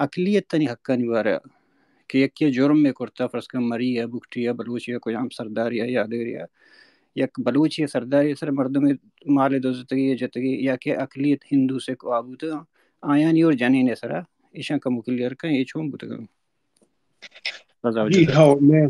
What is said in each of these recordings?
اقلیتانی حقانی بارہ کہ یکے جرمے کرتا، فرض کن مری ءَ، بگٹی ءَ، بلوچے ءَ، کجام سردارے ءَ یا دگرے ءَ، یک بلوچے ءِ سردارے ءِ سر ءَ مردمے مال ءَ دزتگی یا جتگی، یا کہ اقلیت ہندو سکھ وا بوتگ، آیانی اور جنین ءِ سر ءَ ایشاں کمو کلیئر کن، اے چون بوتگ؟ رضا جی، جان۔ ہاں، میں،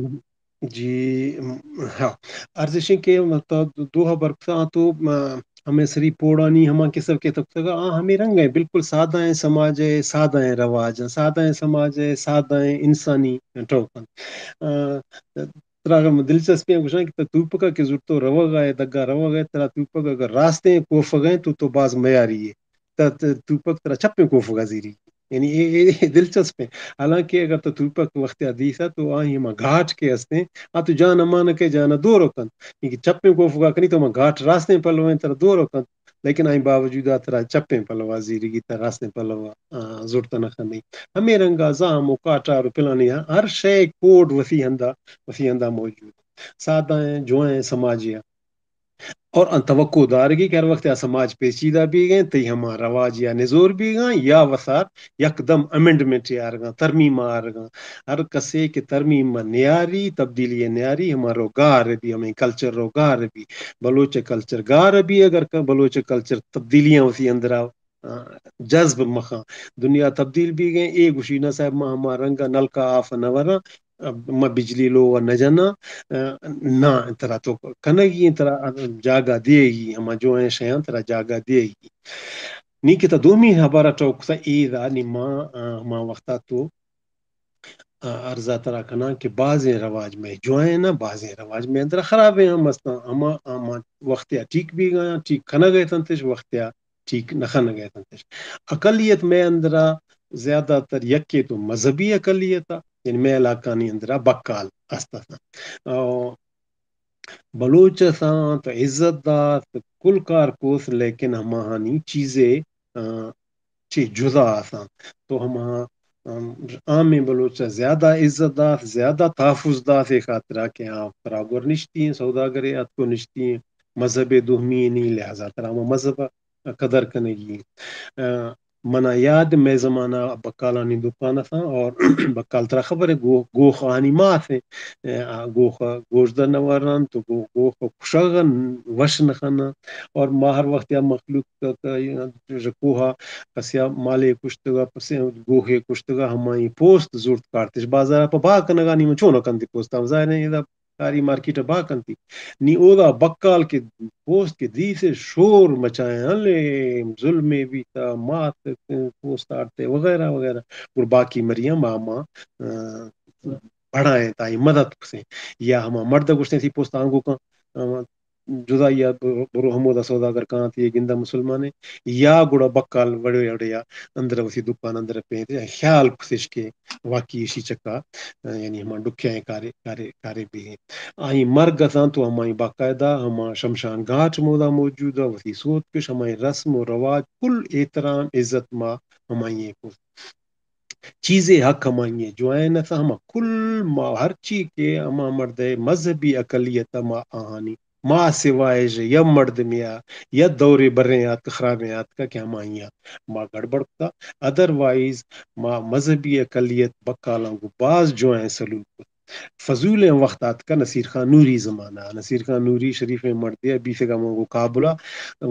جی، م-، ہاں۔ عرض اش کہ مطلب دو ہبر کتاں تو، م-، ہمے سری پوڑانی ہما کسر کے تکتگا، آ ہمے رنگ ءَ بالکل سادہ ایں سماج ءِ، سادہ ایں رواج ایں، سادہ ایں سماج ءِ، سادہ ایں انسانی ٹوک انت۔ آ، ترا اگر دلچسپی ایں گوشاں کہ تو توپک ءَ کہ زرتو روگ ءَ ئے، دگا روگ ءَ ئے، ترا توپک اگر راستیں کوفگ ءَ ایں تو، تو باز میاری ئے۔ تا ت-، توپک ترا چپیں کوفگ ءَ زیری۔ یعنی اے، اے، اے دلچسپ ایں۔ حالانکہ اگر تو توپک وختے ءَ دیسا تو آئی ہما گھاٹ کہ ہستیں، آ تو جان امان کہ جان ءَ دور کنت۔ یعنی کہ چپیں کوفگ ءَ کنی تو ہما گھاٹ راستیں پلو ایں ترا دور کنت۔ لیکن آئی باوجود ءَ ترا چپیں پلو ءَ زیرگی، ترا راستیں پلو ءَ، آ، زرت نہ کنی۔ ہمے رنگ ءَ زہم و کاٹار و پلانی ہر شے کوڈ وتی ہندا، وتی ہندا موجود۔ سادہ ایں، جوائیں سماجی ایں۔ اور آ توقع دارگی کہ ہر وخت آ سماج پیچیدہ بیگ ءَ ایں، تئی ہما رواج یا نزور بیگ ءَ ایں، یا وسار یکدم امنڈمنٹ آرگ ءَ ایں، ترمیم آرگ ءَ ایں۔ ہر کسے کہ ترمیم ءَ نیاری، تبدیلی ءَ نیاری، ہما رو گار بی، ہمیں کلچر رو گار بی۔ بلوچ کلچر گار بی، اگر کہ بلوچ کلچر تبدیلیاں وتی اندرا آ، جذب مخاں۔ دنیا تبدیل بیگ ءَ ایں، اے گوشی نا صاحب، ما ہما رنگ ءَ نلکا آف نہ وراں، آ، ما بجلی لوگ ءَ نہ جناں، آ، نا، ترا تو کنگی ایں، ترا جاگہ دیگی، ہما جوائیں شیاں ترا جاگہ دیگی۔ نی کہ تا دومی ہبر ءَ ٹوک تا اے دا، نی ما، آ، ہما وختا تو آ، عرض ءَ ترا کناں کہ بازیں رواج مئے جوائیں نہ، بازیں رواج مئے اندر خرابیں ہم استاں۔ ہما، ہما وخت ءَ ٹھیک بیگ ءَ ایں، ٹھیک کنگ ءَ اتنتش، وخت ءَ ٹھیک نہ کنگ ءَ اتنتش۔ اقلیت مئے اندر ءَ زیادہ تر یکے تو مذہبی اقلیت ءَ، یعنی مئے علاقانی اندر ءَ بکال است اتاں۔ او بلوچ ءَ ساں تو عزت دات، کل کار کوس، لیکن ہماہانی چیزے، آ، چی جدا آساں۔ تو ہما، آم، عامیں بلوچ ءَ زیادہ عزت دات، زیادہ تحفظ دات، اے خاطرا کہ آ ترا گور نشتی ایں، سوداگرے اتکو نشتی ایں، مذہب دوہمی نی، لہذا ترا ہما مذہب ءَ قدر کنگی۔ آ، منا یاد مئے زمانہ بکالانی دکان اتاں اور بکال ترا خبر ہے گو-، گوخ آنی ماس ہیں، آ، گوخ گوشدر نہ ورنت تو گو-، گوخ کشگ وش نہ خناں اور ما ہر وقت یا مخلوق ک-، ک-، کوہا کسیا مالے کشتگا، پسے گوہے کشتگا، ہمائی پوست زورت کارتش بازارا پہ بہا کنگا، نی من چون کنتی پوستا؟ ظاہر ہے ادا کاری مارکیٹ ءَ بہا کنتی۔ نی اودا بکال کہ پوست کہ دیسے شور مچائیں، الے ظلمے بیتا، مات پوست آرتے وغیرہ وغیرہ۔ گڑ باقی مریاں ما، ما، آ، بڑائیں تائی مدد کسیں۔ یا ہما مرد گوشتیں سی پوست آنگو کن، آ، جدائی ءَ برو، برو ہمودا سوداگر کانت، یہ گندہ مسلمانے، یا گڑا بکال وڑے وڑے یا اندر وتی دکان اندر پینت، خیال کسش کہ واقعی ایشی چکا، یعنی ہما ڈکھیائیں کارے، کارے، کارے بیہیں۔ آئی مرگ اتاں تو ہمائی باقاعدہ ہما شمشان گھاٹ مودا موجود ءَ، وتی سوت کش، ہمائی رسم و رواج، کل احترام، عزت ما ہمائی کو۔ چیزے حق ہمائی جوائن اتاں، ہما کل ما ہرچی کہ ہما مردے مذہبی اقلیت ما آہانی ما سوائے ژ یا مردمیا یا دورے بریں آتک، خرابیں آتک کہ ہمائی ما گڑبڑ کتا۔ ادروائز ما مذہبی اقلیت بکالاں گوں باز جوائیں سلوک کت۔ فضولیں وخت آتکا نصیر خان نوری زمانہ، نصیر خان نوری شریفیں مردے بیسگا من گوں کابلا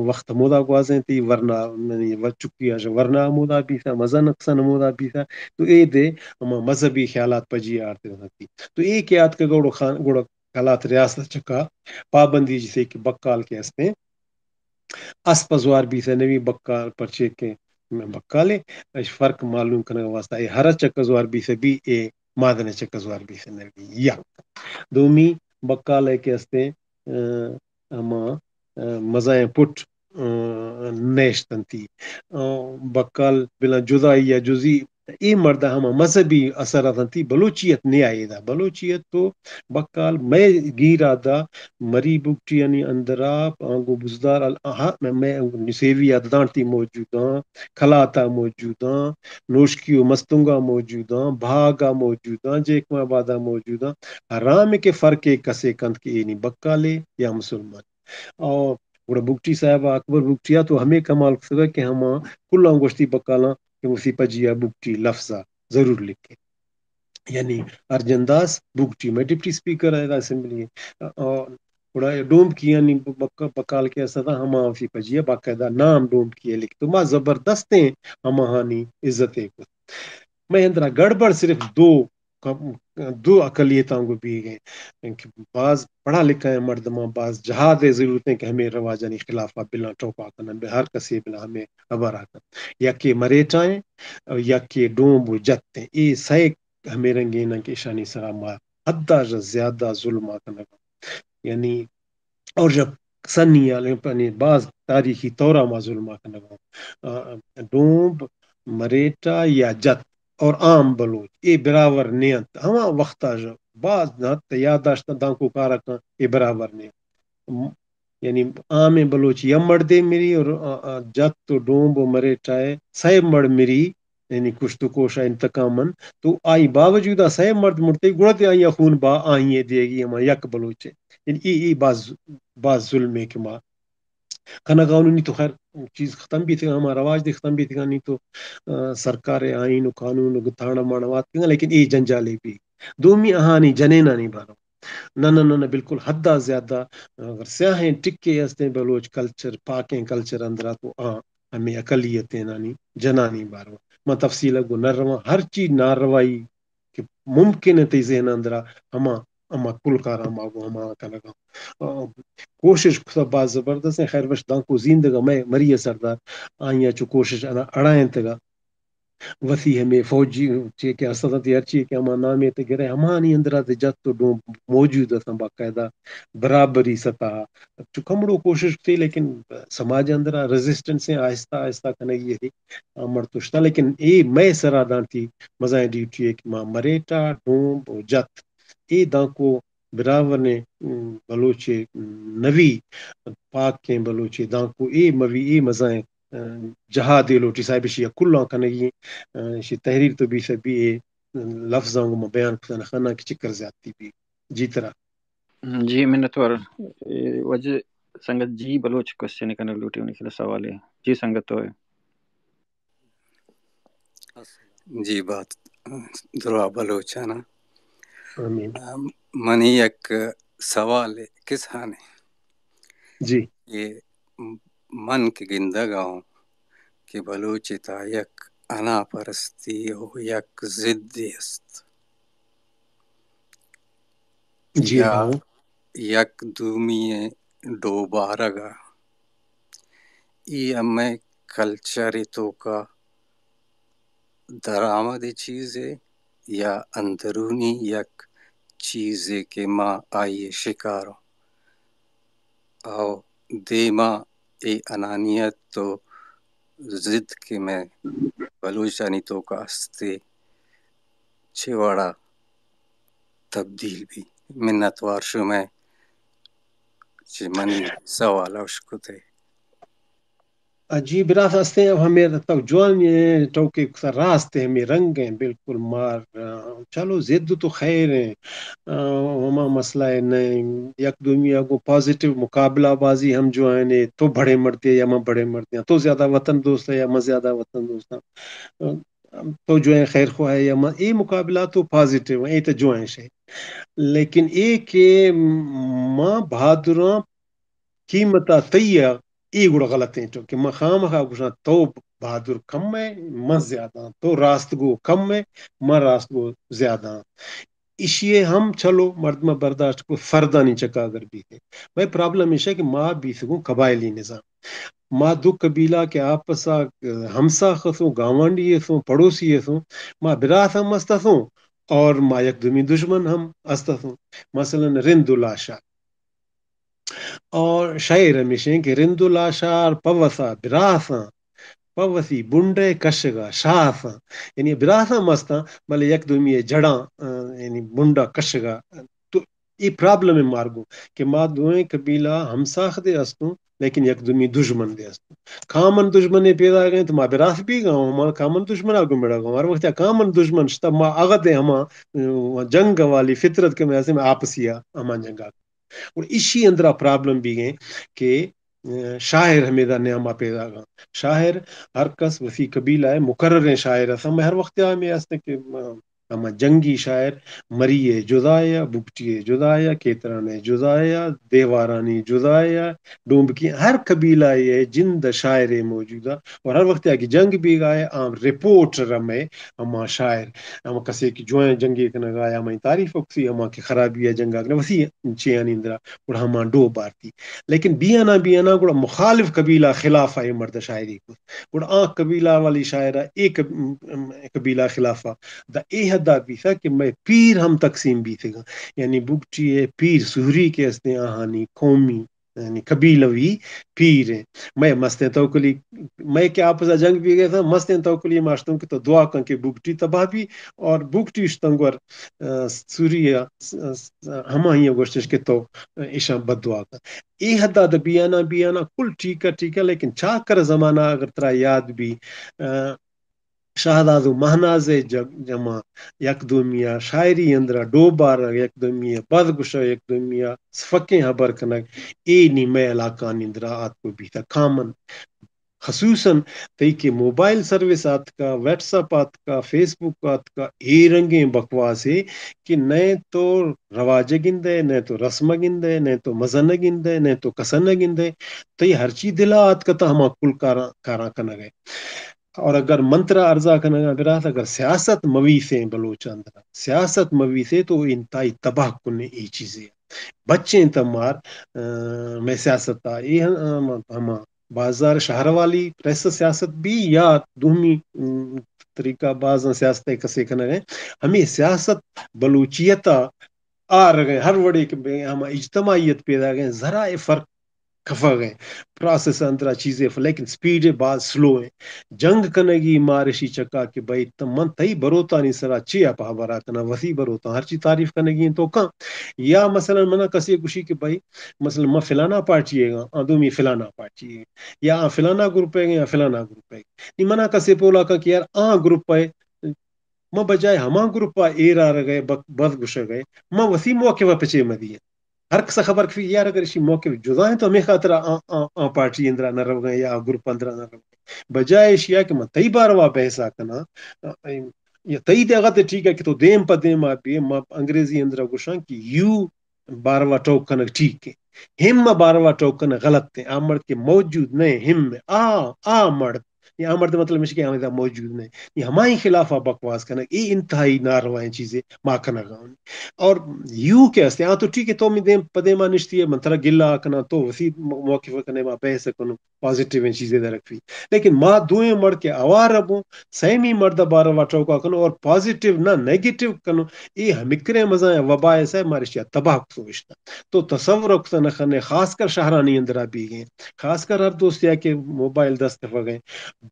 وخت ہمودا گوازینتی، ورنا، منی چکی آ ورنا ہمودا بیسا، مزن کسن ہمودا بیسا۔ تو اے دے ہما مذہبی خیالات پجی آرتے ہوتی۔ تو اے کہ آتکا گڑو خان، گڑو کلات ریاست چکا پابندی جسے کہ بکال کے ہستیں، اسپ زوار بیسہ نوی بکال پرچے کہ بکالے، اش فرق معلوم کنگ واسطہ اے ہر چکا زوار بیسہ بی، اے مادن چکا زوار بیسہ نوی۔ یک۔ دومی بکال ہے کہ ہستیں، آ، ہما، آ، مزائیں پٹ، آ، نیشتنتی۔ آ، بکال بلا جدائی یا جزی اے مرد ء ہما مذہبی اثر اتنتی، بلوچیت نیائیدا۔ بلوچیت تو بکال مئے گیرا دا مری بگٹیانی اندرا آنگو بزدار ال-، آہا، مئے، مئے نسیوی اددانتی موجوداں، کلاتا موجوداں، نوشکی و مستونگا موجوداں، بھاگا موجوداں، جیکم آبادا موجوداں۔ حرام کہ فرقے کسے کنت کہ اے نی بکالے یا مسلمان۔ اور گڑا بگٹی صاحب اکبر بگٹیا تو ہمے کمال کتگا کہ ہما کلاں گوشتی بکالاں وسی پجیا بگٹی لفظا ضرور لکھے۔ یعنی ارجن داس بگٹی، مئے ڈپٹی اسپیکر ہے اسمبلی، گڑا ڈومبکی یعنی بک-، بکال کے استا، ہما وسی پجیا باقاعدہ نام ڈومبکی لکھتو۔ ما زبردستیں ہماہانی عزت کو۔ مئے اندرا گڑبڑ صرف دو کم-، دو اقلیتاں گوں بیگ ء انت کہ باز پڑھا لکھا ہیں مردماں، باز جہاد ء ضرورت ہیں کہ ہمیں رواجانی خلاف ء بلاں ٹوکا کنن، بہ ہر کسے بلاں ہمیں ہبرا کن۔ یکے مریٹا ہیں، یکے ڈومب و جت ہیں۔ اے سئے ہمیں رنگیں انت کہ اشانی سرا ما حد ء زیادہ ظلم ء کنگ ء۔ یعنی اور جب سنی آلیں پہ نی باز تاریخی طورا ما ظلم ء کنگ ء۔ آ، ڈومب، مریٹا یا جت اور عام بلوچ اے برابر نہ انت۔ ہما وقت ء باز نہ ات، یادداشت دانکو کار ء کن اے برابر نہ انت۔ م-، یعنی عام بلوچ یا مردے مری اور، آ، آ، جت و ڈومب و مریٹا ء سئے مڑ مری، یعنی کشت و کوش ء انتقام من، تو آئی باوجود آ سئے مرد مرتے گڑا تے آئی خون با آئی دیگی ہما یک بلوچ ء۔ یعنی ای، ای باز، باز ظلم ہے کہ ما کنگا انوں۔ نی تو خیر چیز ختم بیتگا، ہما رواج دی ختم بیتگا، نی تو، آ، سرکار آئین و قانون و تھانہ مانوات کنگا، لیکن اے جنجالے بھی دومی آہانی جنینانی بارو۔ نہ، نہ، نہ، نہ، بالکل حد ء زیادہ اگر سیاہیں ٹکے ہستیں بلوچ کلچر، پاکیں کلچر اندرا تو آ ہمیں اقلیتینانی جنانی بارو۔ ما تفصیل ء گوں نہ رواں، ہر چی ناروائی کہ ممکن ہے تئی ذہن اندرا ہما، ہما کل کاراں ما گوں ہما کنگا۔ آ، کوشش کتا باز زبردست ہیں، خیر وش دانکو زیندگا مئے مری سردار آئیا چو کوشش انا اڑائینتگا۔ وثی ہمے فوجی چے کہ است ات، ہرچی کہ ہما نامے تے گرے، ہمانی اندرا تے جت و ڈوم موجود اتاں، باقاعدہ برابری سطح چو کمڑو کوشش کتے، لیکن سماج اندرا ریزسٹنس ہیں، آہستہ آہستہ کنگی ہے، آ مڑ تشتا، لیکن اے مئے سرا دانتی مزائیں ڈیوٹی ہے کہ ما مریٹا، ڈوم و جت، اے دانکو برابر نے، ام، بلوچ، ام، نوی پاکیں بلوچ دانکو اے موی اے مزائیں جہادے لوٹی صاحب، اشی ء کلاں کنگی، اشی تحریر تو بی سبی اے لفظاں گوں ما بیان کتن خناں کہ چکر زیادتی بی۔ جی ترا۔ جی منتوار۔ اے، واجہ سنگت جی بلوچ کوشچن کنگ لوٹی، انہی خلاف سوال ہے۔ جی سنگت تو ہے۔ جی بات درا بلوچانا۔ آمین۔ منی یک سوال کسانے۔ جی۔ کہ من کہ گندگ آں کہ بلوچ تا یک انا پرستی و یک ضدے است۔ جی یا ہاں۔ یک دومی ڈوبارگ ء۔ ای ہمے کلچر توکا درآمد چیزے یا اندرونی یک چیزے کہ ما آئی شکار اوں۔ او دیما اے انانیت و ضد کہ مئے بلوچانی توکا استے، چے وڑا تبدیل بی؟ منتوار شمئے چہ منی سوال ء اشکتے۔ جی براس ہستیں، اب ہمیں تو جوان یہ ٹوکے کتا راست ہے، ہمیں رنگ ہیں بالکل مار۔ آ، چلو ضد تو خیر ہیں، آ، ہما مسئلہ ہے نہیں، یک دومی کو پازیٹیو مقابلہ بازی ہم جو ہے نے، تو بڑے مردے یا میں بڑے مردے، تو زیادہ وطن دوست ہے یا میں زیادہ وطن دوست ہوں۔ آ، تو جو ہے خیر خواہ ہے یا میں، یہ مقابلہ تو پازیٹیو ہے، یہ تو جو ہے شے۔ لیکن اے کہ ما بہادراں قیمت ء تئی ء، اے گڑا غلط انت کہ من خامخا گوشاں تو بہادر کم ئے، من زیادہ آں، تو راستگو کم ئے، من راستگو زیادہ آں۔ ایشی ء ہم چلو مردم ء برداشت کو، فردانی چکا اگر بیت۔ مئے پرابلم ایش کہ ما بیتگوں قبائلی نظام، ما دو قبیلہ کہ آپس ء ہمساخ اتوں، گاونڈی اتوں، پڑوسی اتوں، ما برات ہم است اتوں اور ما یک دومی دشمن ہم است اتوں۔ مثلاً رند و لاشار اور شعر ہمیش انت کہ رند و لاشار پہ وسا براساں، پہ وسی بنڈ ء کشگ ء شاہساں۔ یعنی براساں مستاں، بلے یک دومی ء جڑاں، آ، یعنی بنڈ ء کشگ ء۔ تو اے پرابلم ء مارگوں کہ ما دوئیں قبیلہ ہمساخ دے استوں، لیکن یک دومی دشمن دے استوں۔ کامن دشمن ء پیدا گئے تو ما براس بھی گاؤں، ہما کامن دشمن آگوں مڑا گاؤں۔ ہر وقت کامن دشمن شتا ما اغد ہما، آ، جنگ والی فطرت کے میں ایسے میں آپسی ہما جنگ آ اور ایشی اندرا پرابلم بیگ ء کہ شاعر ہمیدا نیاما پیدا گا۔ شاعر ہر کس وتی قبیلہ ءِ مقرریں شاعر است۔ ہمے ہر وقت ہمے است کہ ہما جنگی شاعر مری ءِ جدا یا، بگٹی ءِ جدا یا، کیتران ءِ جدا یا، دیوارانی جدا یا، ڈومبکی، ہر قبیلہ ءِ جند شاعرے موجود ءَ۔ اور ہر وقت کہ جنگ بیگا ءَ آ رپورٹر ہمے ہما شاعر، ہما کسے کہ جوائیں جنگے کنگا یا ہمائی تعریف ءَ کسی، ہما کہ خرابی ءِ جنگا کنگا، وسی چیانی اندرا گڑا ہما ڈوہ بارتی۔ لیکن بیانا بیانا گڑا مخالف قبیلہ خلاف ءَ اے مرد شاعری کو۔ گڑا آ قبیلہ والی شاعرہ اے قب-، قبیلہ خلافا دا اے حدا بیثہ کہ مئے پیر ہم تقسیم بیثگاں۔ یعنی بگٹی ءِ پیر سہری کہ استیں آہانی قومی، یعنی قبیلوی پیر ایں۔ مئے مستیں توکلی، مئے کہ آپسا جنگ بیگا اتاں، مستیں توکلی ما اشتوں کہ تو دعا کن کہ بگٹی تباہ بی، اور بگٹی اشتنگ ور، آ، سہری ءَ، س-، س-، ہمائی ءَ گوشتش کہ تو ایشاں بددعا کن۔ اے حدا دا بیانا بیانا کل ٹھیک ءَ، ٹھیک ءَ، لیکن چاکر زمانہ اگر ترا یاد بی، آ، شہداد و مہناز ءِ جگ-، جمع یک دومی ءَ شاعری اندرا ڈوہ بارگ، یک دومی ءَ بد گشگ، یک دومی ءَ سفکیں ہبر کنگ، اے نی مئے علاقہانی اندرا آتکو بیتہ کامن۔ خصوصاً تئی کہ موبائل سروس آتکا، واٹس اپ آتکا، فیس بک آتکا، اے رنگیں بکواسے کہ نئے تو رواج ءَ گندئے، نئے تو رسم ءَ گندئے، نئے تو مزن ءَ گندئے، نئے تو کسن ءَ گندئے، تئی ہرچی دل ءَ آتکہ تہ ہما کل کاراں، کاراں کنگ ءَ ئے۔ اور اگر من ترا عرضہ کنگاں برات، اگر سیاست مویثیں بلوچ اندرا، سیاست مویثیں تو انتہائی تباہ کنے اے چیزے۔ بچیں تہ مار، آ، مئے سیاست ءَ اے ہم، ہم، ہما بازار شہر والی پریس سیاست بی یا دومی، ام، طریقہ بازاں سیاست ءَ کسے کنگ ءَ ئے۔ ہمے سیاست بلوچیت ءَ آرگ ءَ ئے، ہر وڑے کہ بہ-، ہما اجتماعیت پیداگ ءَ ئے، ذرا اے فرق کفگ ءَ ئے۔ پراسس اندرا چیزے ف-، لیکن سپیڈ ءَ باز سلو ایں۔ جنگ کنگی مارشی چکا کہ بھئی تہ من تئی بروتانی سرا چیا پہ ہبرا کناں، وثی بروتاں ہرچی تعریف کنگی ایں تو کن۔ یا مثلاً منا کسے گوشی کہ بھئی مثلاً من فلانا پارٹی ءَ گاں، آ دومی فلانا پارٹی ءَ، یا آ فلانا گروپ ءَ گاں، یا فلانا گروپ ءَ گاں۔ نی منا کسے پولا کن کہ یار آ گروپ ءَ، من بجائے ہما گروپ ءَ ایر آرگ ءَ ئے، بد گشگ ءَ ئے، من وثی موقف ءَ پچے مدیاں۔ ہر کس ءَ خبر کفی یار اگر اشی موقف جدا ایں تو ہمے خاطر آ، آ، آ پارٹی اندرا نہ روگ ءَ ئے یا آ گروپ اندرا نہ روگ ءَ ئے۔ بجائے اشیا کہ من تئی باروا بحث ءَ کناں، آ، یا تئی دے اگاں تے ٹھیک ایں کہ تو دیم پہ دیم ءَ بی، ما انگریزی اندرا گوشاں کہ یو باروا ٹوک کنگ ٹھیک ایں، ہم ءِ باروا ٹوک کنگ غلط ایں۔ آ مرد کہ موجود نہ ایں، ہم ءِ، آ، آ مرد، یا آ مرد مطلب ایش کہ آ ادا موجود نہ ایں، یا ہمائی خلاف ءَ بکواس کنگ، اے انتہائی ناروائیں چیزے ما کنگ ءَ اوں۔ اور یو کہ است، آ تو ٹھیک ایں تو می دیم پہ دیم ءَ نشتی ئے، من ترا گلہ ءَ کناں، تو وثی موقف کنے، ما بحث کنوں۔ پازیٹیویں چیزے درکفی۔ لیکن ما دوئیں مرد کہ اوار بوں، سیمی مرد ءِ باروا ٹوکا کنوں اور پازیٹیو نہ نیگیٹیو کنوں، اے ہمکریں مزائیں وبائے سا مارشیا تباہ کتو اشتا۔ تو تصور کتہ نہ کنے، خاص کر شہرانی اندرا بیگیں، خاص کر ہر دوستیا کہ موبائل دست کفگیں،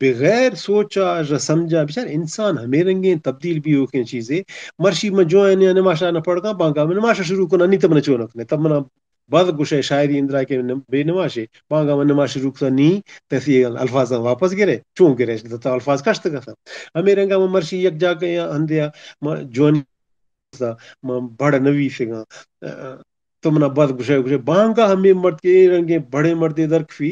بغیر سوچا ر سمجھا، بچار انسان ہمے رنگیں تبدیل بیوکیں چیزے۔ مرشی من جوائنیا نماشا نہ پڑگاں، بانگا من نماشا شروع کناں، نی تہ من چو نہ کنے، تب منا بد گشئے شاعری اندرا کہ نم-، بے نماشے، بانگا من نماش شروع کتا نی تسی الفاظاں واپس گرے، چون گرے، تو الفاظ کشت کتا۔ ہمے رنگا من مرشی یک جاگہ یا ہندے آ، من جوانی کتا، من بڑ نویسگاں، تو منا بد گشئے، گشئے، بانگا ہمے مرد کہ اے رنگیں بڑے مردے درکفی،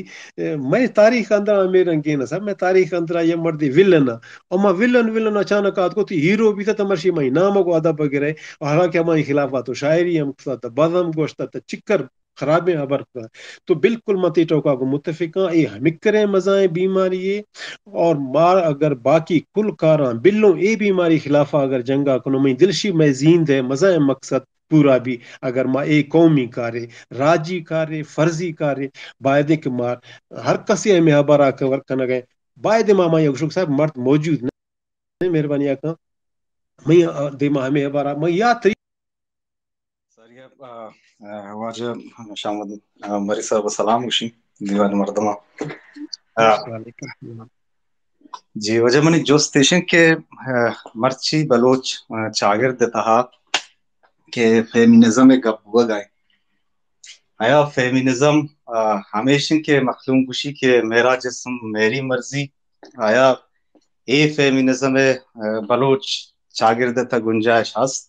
مئے تاریخ اندرا ہمے رنگیں نہ سر، مئے تاریخ اندرا یہ مردے ولن او ما ولن، ولن اچانک آتکو تی ہیرو بیتا، تہ مرشی مئی نام گو ادب گرئے، حالانکہ ہمائی خلاف آ تو شاعری ہم کتا، تہ بز ہم گوشتا، تہ چکر خرابیں ہبر کتا۔ تو بالکل ما تی ٹوکا گو متفقاں، اے ہمکریں مزائیں بیماری اے، اور ما اگر باقی کل کاراں بلوں اے بیماری خلافا اگر جنگا کنوں، مئی دلشی مئے زیند ہے، مزائیں مقصد پورا بی۔ اگر ما اے قومی کارے، راجی کارے، فرضی کارے، بایدیں کہ ما ہر کسے ہمے ہبرا کور کنگئے، بایدیں ما، ما یک شک صاحب مرد موجود نہ ایں، مہربانی آکاں۔ مئی، آ، دیما ہمے ہبرا، مئی یا تری ساری، آ، آ، واجہ شامد، آ، مری صاحب سلام گوشی، دیوان مردماں۔ آ، وعلیکم السلام۔ جی، واجہ منی جست ایشن کہ، آ، مرچی بلوچ، آ، چاگرد تہا کہ فیمینزم ءِ گپ بوگ ءَ انت۔ آیا فیمینزم، آ، ہمیش انت کہ مخلوق گوشی کہ میرا جسم میری مرضی؟ آیا اے فیمینزم ءِ، آ، بلوچ چاگرد ءِ تہ گنجائش ہست؟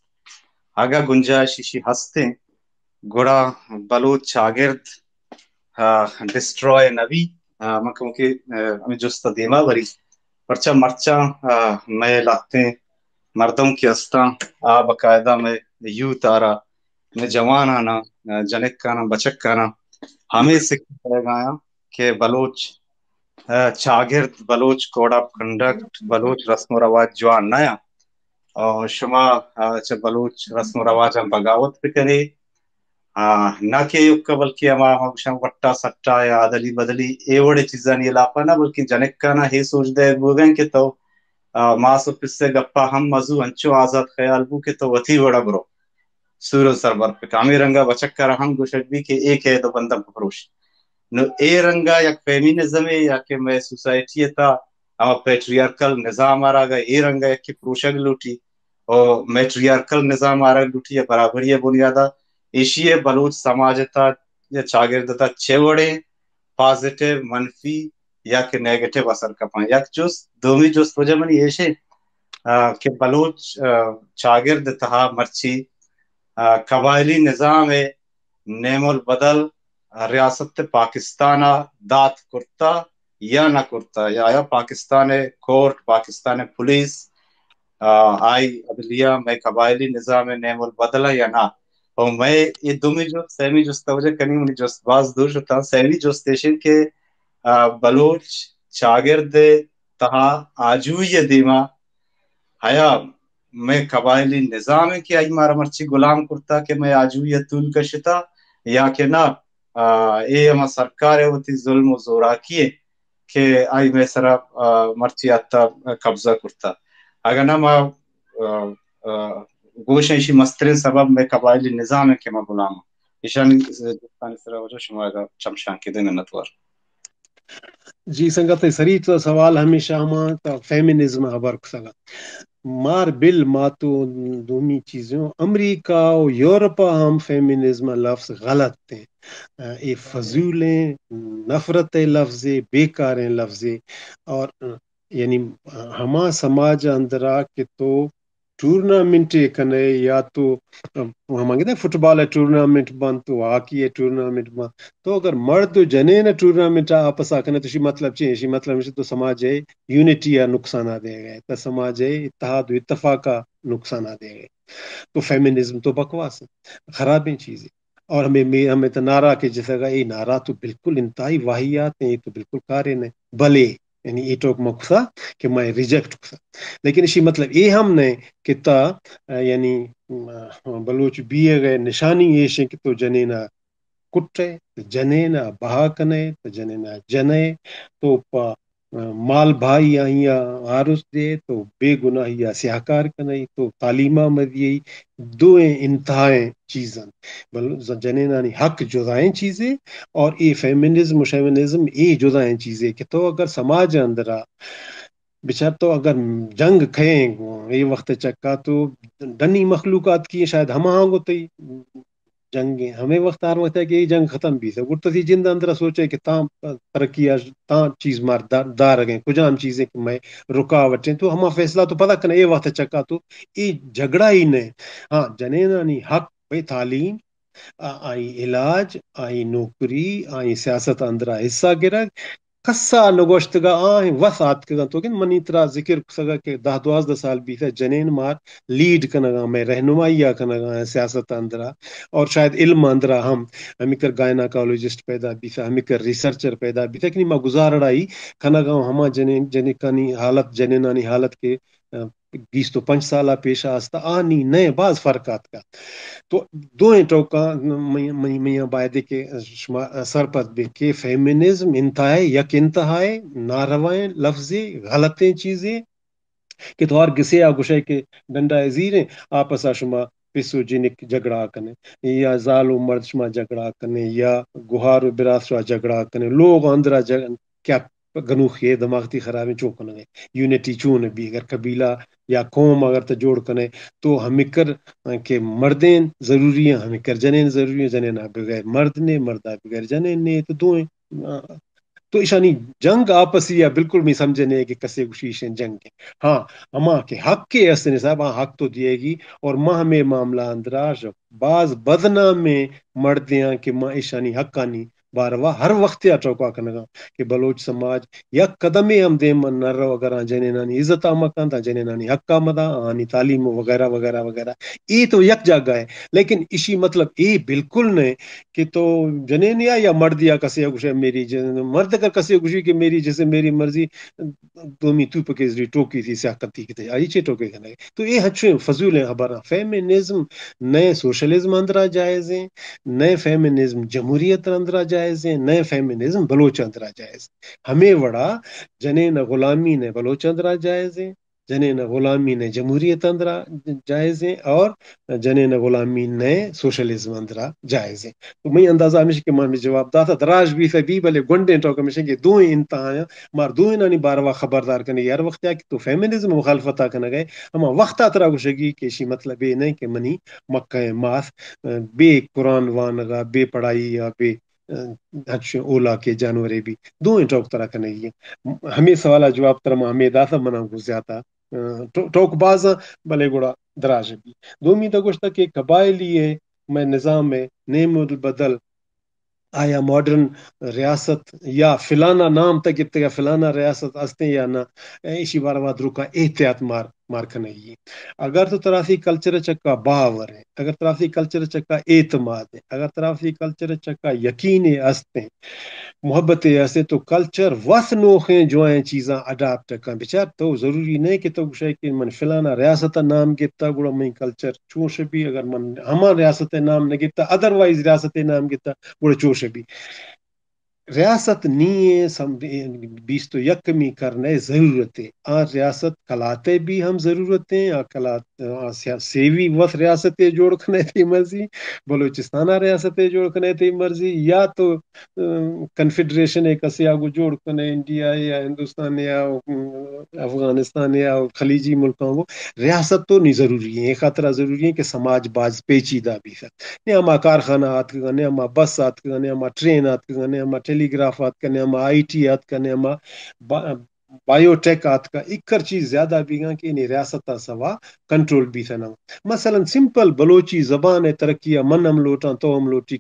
اگاں گنجائش ایشی ہست انت، گڑا بلوچ چاگرد ڈسٹرائے نہ بی۔ من کمکے ہمیں جست دیما بری، پرچا مرچاں مئے لہتیں مردم کہ استاں، آ باقاعدہ مئے یوتھ آرا، مئے جواناناں، جنکاناں، بچکاناں ہمیں سکھ کرگایاں کہ بلوچ چاگرد، Baloch code of conduct, Baloch رسم و رواج جوان نہ آں۔ اور شما چہ بلوچ رسم و رواجاں بغاوت بکنے، نہ کہ ایوک بلکہ ہما ہما گوشاں وٹا سٹا یا ادلی بدلی اے وڑے چیزانی علاقہ نہ، بلکہ جنکانا ہے سوچ دے بوگن کہ تو ماس و پسے گپا ہم مزو انچو آزاد خیال بو کہ تو وتی وڑا برو۔ سور و سربر پہ کامے رنگا بچک کرا ہم گوشگ بی کہ اے قید و بندم پروش۔ نو اے رنگا یک فیمینزم یا کہ مئے سوسائٹی تا ہما پیٹریارکل نظام آرا اگا اے رنگا یکے پروشگ لوٹی، او میٹریارکل نظام آرگ لوٹی یا برابری بنیادا، ایشی بلوچ سماج تا یا چاگرد تا چے وڑے پازیٹیو، منفی یا کہ نیگیٹیو اثر کپاں؟ یک جست۔ دومی جست وجہ منی ایشے کہ بلوچ چاگرد تہا مرچی قبائلی نظام نیم البدل ریاست پاکستان دات کرتا یا نہ کرتا، یا آیا پاکستان کورٹ، پاکستان پولیس، آئی عدلیہ مئے قبائلی نظام نیم البدل یا نہ؟ اور مئے یہ دومی جست، سیمی جست توجہ کنی، منی جست باز دور شتا۔ سیمی جست ایشن کہ بلوچ چاگرد تہا آجوئی دیما آیا مئے قبائلی نظام کہ آئی مارا مرچی غلام کرتا کہ مئے آجوئی طول کشتا، یا کہ نہ اے ہما سرکار وتی ظلم و زوراکی کہ آئی مئے سرا مرچی آتا قبضہ کرتا؟ اگہ نہ ما گوش ایشی مسترین سبب مئے قبائلی نظام کہ ما غلام۔ ایشانی جستانی سرا وجہ شما اگہ چمشان کے دے، منتوار۔ جی سنگت، سری تو سوال ہمیشہ ہما فیمینزم ہبر کسگا۔ مار بل ما تو دومی چیزوں، امریکہ و یورپ ہم فیمینزم لفظ غلط ہیں۔ اے فضول ہیں، نفرت لفظ، بیکار ہیں لفظ۔ اور یعنی ہما سماج اندرا کہ تو ٹورنامنٹ کنے یا تو ہمانگے فٹبال ٹورنامنٹ بن، تو ہاکی ٹورنامنٹ بن، تو اگر مرد و جنین ٹورنامنٹ آپسا کنے تو شی مطلب چی؟ شی مطلب تو سماج یونٹی آ نقصان آ دے گئے، تو سماج اتحاد و اتفاق آ نقصان آ دے گئے۔ تو فیمینزم تو بکواس ہے، خرابیں چیز ہے۔ اور ہمیں ہمیں تو نعرہ کے جیسا، اے نعرہ تو بالکل انتہائی واہیات ہیں، یہ تو بالکل کارے نہیں۔ بلے یعنی اے ٹوک ما کسا کہ ما ریجیکٹ کسا، لیکن اشی مطلب اے ہم نہ کہ تا یعنی بلوچ بیئگ نشانی ایش کہ تو جنینا کٹے، جنینا بہا کنے، تو جنینا جنے، تو پا مال بھائی آئیا آروس دے، تو بے گناہیا سیاہکار کنے، تو تعلیما مدیے، دوئیں انتہائیں چیزاں۔ بل جنینانی حق جدائیں چیزے اور اے فیمینزم و شیمینزم اے جدائیں چیزے کہ تو اگر سماج اندرا بچار تو اگر جنگ کھیں گوں اے وقت چکا تو ڈنی مخلوقات کی شاید ہماہاں گو تئی جنگ ہیں۔ ہمیں وقت ہر وقت ہے کہ یہ جنگ ختم بھی سا گڑ تسی جند اندرا سوچے کہ تاں ترقی تاں چیز مار دارگیں کجام چیزیں کہ میں رکاوٹیں تو ہما فیصلہ تو پتہ کنے اے وقت چکا تو اے جھگڑا ہی نہیں۔ ہاں، جنینانی حق بھئی تعلیم، آئی علاج، آئی نوکری، آئی سیاست اندرا حصہ گرگ، کسا نگوشتگا آہیں وس آتکگاں۔ تو گند منی ترا ذکر کسگا کہ دہ دوازدہ سال بیتا جنین مار لیڈ کنگا، میں رہنمائی آ کنگا سیاست اندرا اور شاید علم اندرا ہم ہمیں کر گائناکالوجسٹ پیدا بیتا، ہمیں کر ریسرچر پیدا بیتا کہ ما گزارڑائی کنگا ہما جنین جنکانی حالت، جنینانی حالت کے بیست و پنچ سال ء پیش آستا آنی نئے باز فرق آتکا۔ تو دوئیں ٹوکاں میاں بایدے کہ شما سرپد بے کہ فیمینزم انتہائے یک انتہائے ناروائیں لفظے، غلطیں چیزے کہ تو ہر گسے آ گوشے کہ ڈنڈا زیریں آپسا شما پس و جنک جھگڑا کنے یا زال و مرد شما جھگڑا کنے یا گہار و برات شما جھگڑا کنے، لوگ اندرا کیا گنوخی ہے، دماغ تی خرابیں، چون کنگے؟ یونٹی چون بی؟ اگر قبیلہ یا قوم اگر تو جوڑ کنے تو ہمکر کہ مردین ضروری ہیں، ہمکر جنین ضروری ہیں، جنین بغیر مرد نے، مرد بغیر جنین نے، تو دوئیں تو ایشانی جنگ آپسی یا بالکل می سمجھے نے کہ کسے گوشی ایشیں جنگ ہے۔ ہاں، ہما کہ حق کے است نے صاحب، ہاں حق تو دیے گی۔ اور ما ہمیں معاملہ اندراش باز بدنامیں مردیاں کہ ما ایشانی حقانی باروا ہر وقت یا ٹوکا کنگا کہ بلوچ سماج یک قدمے ہم دیم نہ رو اگر آ جنینانی عزت آ مکن، تا جنینانی حق آ مدا، آنی تعلیم وغیرہ وغیرہ وغیرہ۔ اے تو یک جاگہ ہے، لیکن اشی مطلب اے بالکل نہیں کہ تو جنین یا، یا مرد یا کسے گوشے میری جن-، مرد اگر کسے گوشی کہ میری جیسے میری مرضی، دومی تو پکے زری ٹوکی تھی سیاقتی کی تھی، آئی چے ٹوکے کنے؟ تو اے ہچویں فضول ہیں خبراں۔ فیمینزم نئے سوشلزم اندرا جائز ہیں، نئے فیمینزم جمہوریت اندرا جائز ہیں، نئے فیمینزم بلوچ اندرا جائز ہیں۔ ہمیں وڑا جنین غلامی نے بلوچ اندرا جائز ہیں، جنین غلامی نے جمہوریت اندرا جائز ہیں اور جنین غلامی نے سوشلزم اندرا جائز ہیں۔ تو میں اندازہ ہمیشہ کہ من جواب داتا دراج بھی تھا بھی بلے گنڈیں ٹوک ہمیشہ کہ دو انتہا ہیں، مار دوئینانی باروا خبردار کنے۔ ہر وقت یا کہ تو فیمینزم مخالفتا کنگے، ہما وقت ترا گوشگی کہ اشی مطلب اے نہیں کہ منی مکہ ماس، ء، بے قرآن وانگا، بے پڑھائی یا بے، ء، ہچ اولا کے جانورے بھی۔ دوئیں ٹوک ترا کنگی۔ ہمیں سوالا جواب ترا ما ہمیں داتا منا گو زیادہ، ء، ٹو-، ٹوک بازا بلے گڑا دراج بھی۔ دومی تا گوشتا کہ قبائلی ہے میں نظام ہے نیم البدل آیا ماڈرن ریاست یا فلانا نام تک گپتگا فلانا ریاست استیں یا نہ، ایشی باروا دروکا احتیاط مار، مار کنگی۔ اگر تو تراسی کلچر چکا باور ہے، اگر تراسی کلچر چکا اعتماد ہے، اگر تراسی کلچر چکا یقین ہے استیں، محبت ہے استیں، تو کلچر وس نوخیں جوائیں چیزاں اڈاپٹ کن۔ بچار تو ضروری نہیں کہ تو گوشے کہ من فلانا ریاست نام گپتا گڑا میں کلچر چوش بھی، اگر من ہما ریاست نام نہ گپتا، ادروائز ریاست نام گپتا، گڑا چوش بھی۔ ریاست نی ایں سم-، بیست و یکمی کرن ء ضرورت ہے۔ آ ریاست کلات ء بھی ہم ضرورت ہے۔ آ کلات، آ سیا-، سیوی وت ریاست ء جوڑ کنے تئی مرضی، بلوچستان ء ریاست ء جوڑ کنے تئی مرضی، یا تو، ام، کنفیڈریشن ء کسے آگو جوڑ کنے انڈیا ء یا ہندوستان ء یا، ام، افغانستان ء یا خلیجی ملکاں کو ریاست تو نی ضروری ہے۔ اے خاطرا ضروری ہے کہ سماج باز پیچیدہ بیثہ۔ نے ہما کارخانہ آتکگاں، نے ہما بس آتکگاں، نے ہما ٹرین آتکگاں، نے ہما ٹیلی گراف آتکگاں، نے ہما آئی ٹی آتکگاں، نے ہما با-، بایو ٹیک آتکا، اکر چیز زیادہ بیگاں کہ انہیں ریاست ء سوا کنٹرول بیثہ نہ۔ مثلاً سمپل بلوچی زبان ء ترقی ء من ہم لوٹاں، تو ہم لوٹی،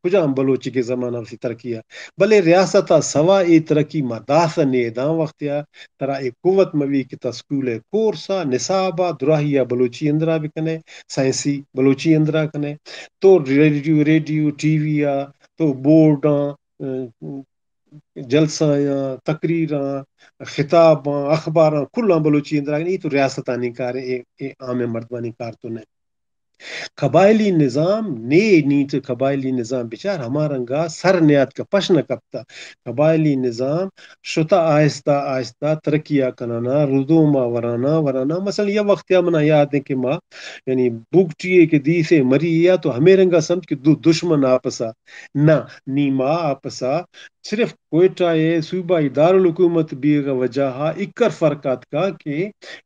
کجام بلوچے کہ زمانہ وتی ترقی ء، بلے ریاست ء سوا اے ترقی ما داث نے داں وقت ء ترا اے قوت مہ بی کہ تا سکول ء کورس ء نصاب ء دراہی ء بلوچی اندرا بکنے، سائنسی بلوچی اندرا کنے، تو ریڈیو، ریڈیو، ٹی وی ء، تو بورڈاں، ء، جلسہ آں، تقریر آں، خطاب آں، اخبار آں، کلاں بلوچی اندرا کنے، اے تو ریاستانی کار اے، اے عام مردمانی کار تو نہ۔ قبائلی نظام نے نیت، قبائلی نظام بچار ہما رنگا سر نیاتکا، پش نہ کپتا۔ قبائلی نظام شتا آہستہ آہستہ ترقی ء کنانا، ردوم ء ورانا، ورانا۔ مثلاً یا وقت یا منا یاد ہے کہ ما، یعنی بگٹی ہے کہ دیثے مری یا تو ہمیں رنگا سمجھ کہ دو دشمن آپسا نہ، نی ما آپسا صرف کوئٹہ ء صوبائی دارالحکومت بیغ وجہ ء اکر فرق آتکا کہ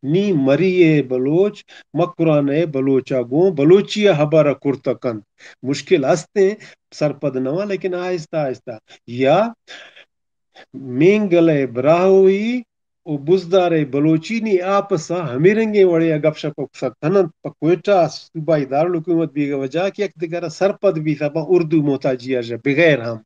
نی مری ء بلوچ مکران ء بلوچ ء گوں بلوچی ء ہبر ء کرت کنت۔ مشکل استیں، سرپد نواں، لیکن آہستہ آہستہ۔ یا مینگل ء براہوئی و بزدار ء بلوچی نی آپس ء ہمے رنگیں وڑے ء گپ شپ ء کسہ کننت۔ پہ کوئٹہ صوبائی دارالحکومت بیگ ء وجہ کہ یک دگر ء سرپد بیت ء پہ اردو محتاجی ء بغیر ہم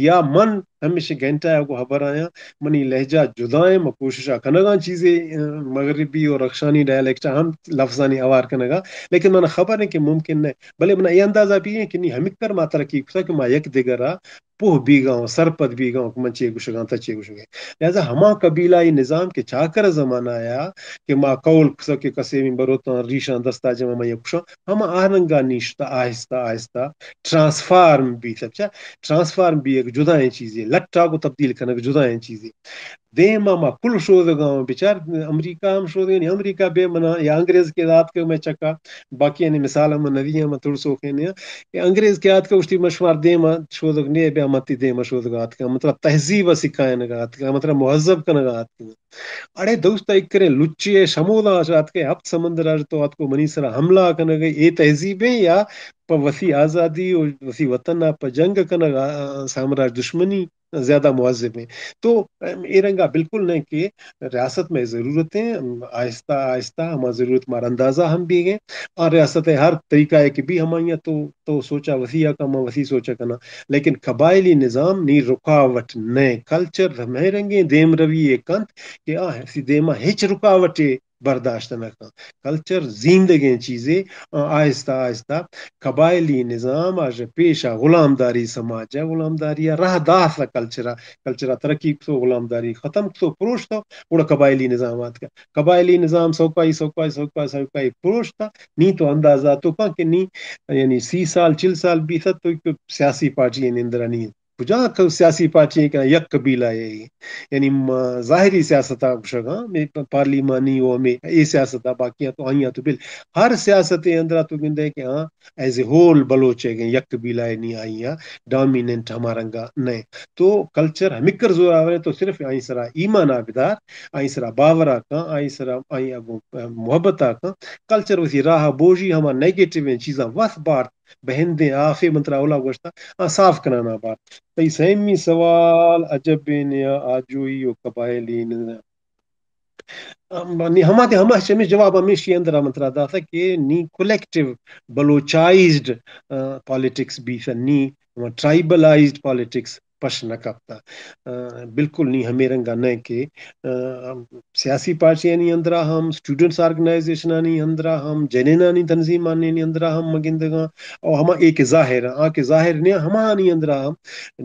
یا من ہمیش گھنٹہ ء گوں ہبر آیاں، منی لہجہ جدا ایں، من کوشش ء کنگاں چیزے، ء، مغربی و رخشانی ڈائلیکٹ ء ہم لفظانی ہوار کنگا، لیکن من خبر ایں کہ ممکن نہ، بلے من اے اندازہ بھی ایں کہ نی ہمکر ما ترقی کتا کہ ما یک دگر ء پوہ بیگاں، سرپد بیگاں کہ من چے گوشگاں، تا چے گوشگے۔ لہذا ہما قبیلہ ای نظام کہ چاکر زمانہ آیا کہ ما قول کسا کہ کسے من بروتاں ریشاں دستا جمع من یک کشاں، ہما آہنگا نیشتا آہستہ آہستہ ٹرانسفارم بیت۔ اچھا، ٹرانسفارم بھی ایک جدائیں چیزے، لٹا کو تبدیل کنگ جدائیں چیزے۔ دیما ما کل شودگاں بچار، امریکہ ہم شودگاں، یعنی امریکہ بے منا یا انگریز کے دات کے میں چکا، باقی یعنی مثال ہم ندی ہم تھوڑ سوکے نے کہ انگریز کے آت کے اشتی مشمار دیما شودگ نے بیا متی دیما شودگ آت کے، مطلب تہذیب سکھائے نگا آت کے، مطلب مہذب کنگا آت کے۔ اڑے دوست، ایک کرے لچے شمودا آت کے، ہفت سمندر آج تو آت کو منی سرا حملہ کنگے، اے تہذیب ہے یا پہ وثی آزادی و وثی وطن ءَ پہ جنگ کنگ ءَ، آ، سامراج دشمنی زیادہ مہذب ایں۔ تو، ام، اے رنگا بالکل نہ کہ ریاست مئے ضرورت ایں، ام، آہستہ آہستہ ہما ضرورت مارا اندازہ ہم بیگ ایں۔ آ ریاست ءِ ہر طریقہ ءَ کہ بی ہمائی ءَ تو، تو سوچا وثی ءَ کن، ما وثی سوچا کناں۔ لیکن قبائلی نظام نی رکاوٹ نہ، کلچر ہمے رنگیں دیمروی ءَ کنت کہ آ دیما ہچ رکاوٹے برداشت نہ کن۔ کلچر زیندگیں چیزے، آ، آہستہ آہستہ قبائلی نظام آ پیش ءَ غلامداری سماج ءَ، غلامداری ءَ راہ دات کلچر ءَ، کلچر ءَ ترقی کتو، غلامداری ختم کتو، پروشتو، گڑا قبائلی نظام آتکا۔ قبائلی نظام سوکائی، سوکائی، سوکائی، سوکائی پروشتا، نی تو اندازہ تو کن کہ نی، یعنی سی سال، چل سال بیثت تو سیاسی پارٹی اندرا نی کجا ک-، سیاسی پارٹی ایں کہ یک قبیلہ اے، یعنی ما ظاہری سیاست ءَ گوشگ ءَ آں، مئے پ-، پارلیمانی و ہمے اے سیاست ءَ، باقی تو آئی ءَ تو بل ہر سیاست ءِ اندرا تو گندے کہ ہاں، ایز اے ہول بلوچ ایں یک قبیلہ اے، نی آئی ءَ ڈومیننٹ ہما رنگا نہ۔ تو کلچر ہمکر زوراور ایں، تو صرف آئی سرا ایمان ءَ بدار، آئی سرا باور ءَ کن، آئی سرا آئی ءَ گوں محبت ءَ کن، کلچر وثی راہ ءَ بوژی، ہما نیگیٹو ایں چیزاں وث بارت، بہندیں آفے من ترا اولا گوشتا، آ صاف کنانا بار۔ تئی سیمی سوال، عجبیں نیا آجوئی و قبائلی نظام۔ ام، نی ہما دے ہما چمیش جواب ہمیشی اندرا من ترا داتا کہ نی کولیکٹیو بلوچائزڈ، آ، پالیٹکس بیث، نی ٹرائبلائزڈ پالیٹکس پش نہ کپتا۔ آ، بالکل نی ہمے رنگا نہ کہ، آ، سیاسی پارٹیانی اندرا ہم، اسٹوڈنٹس آرگنائزیشنانی اندرا ہم، جنینانی تنظیمانی اندرا ہم مگندگاں، او ہما اے کہ ظاہر، آ کہ ظاہر نیا ہمانی اندرا ہم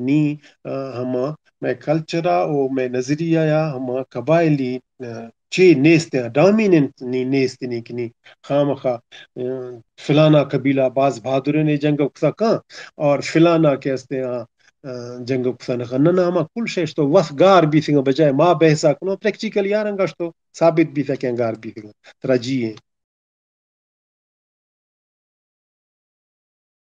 نی، آ، ہما مئے کلچر ءَ او مئے نظریہ ءَ ہما قبائلی، آ، چے نیست ایں، ڈومیننٹ نی نیست نی کہ نی خامخا، آ، فلانا قبیلہ باز بہادریں جنگ کتا کن اور فلانا کہ ہستے آ، آ، جنگ کتا نہ کن۔ نہ، نہ، ہما کل شے اشتو وث گار بیثگاں، بجائے ما بحث ءَ کنوں، پریکٹیکلی آ رنگ اشتو ثابت بیثا کہ گار بیثگاں۔ ترا جی ایں۔